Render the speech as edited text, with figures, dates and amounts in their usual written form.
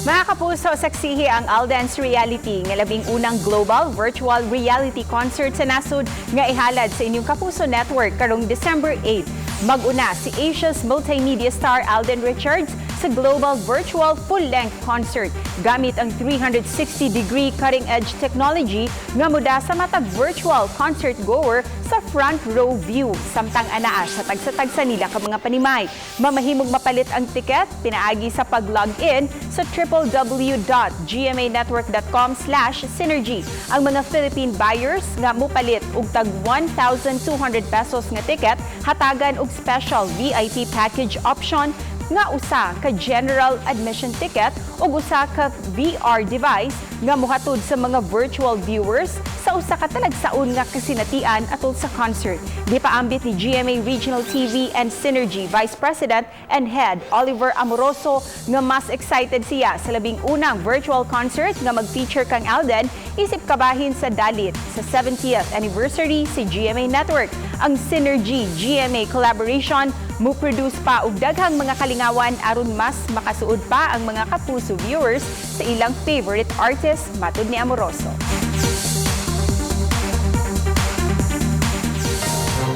Mga kapuso, saksihi ang Alden's Reality nga labing unang global virtual reality concert sa nasod nga ihalad sa inyong Kapuso Network karong December 8. Mag-una si Asia's multimedia star Alden Richards sa global virtual full-length concert gamit ang 360-degree cutting-edge technology nga muda sa matag virtual concert goer sa front row view samtang anaa sa tagsa-tagsa nila ka mga panimay. Mamahimong mapalit ang tiket pinaagi sa pag-log in sa www.gmanetwork.com/synergy. Ang mga Philippine buyers nga mupalit og tag ₱1,200 nga tiket hatagan og special VIP package option nga usa ka general admission ticket ug usa ka VR device nga mohatod sa mga virtual viewers sa usa ka talagsaon nga kasinatian atol sa concert. Gipaambit ni GMA Regional TV and Synergy Vice President and Head Oliver Amoroso nga mas excited siya sa labing unang virtual concert nga mag-feature kang Alden isip kabahin sa dalit sa 70th anniversary si GMA Network. Ang Synergy GMA collaboration mo-produce pa og daghang mga kalingawan aron mas makasuod pa ang mga kapuso viewers sa ilang favorite artists, matud ni Amoroso.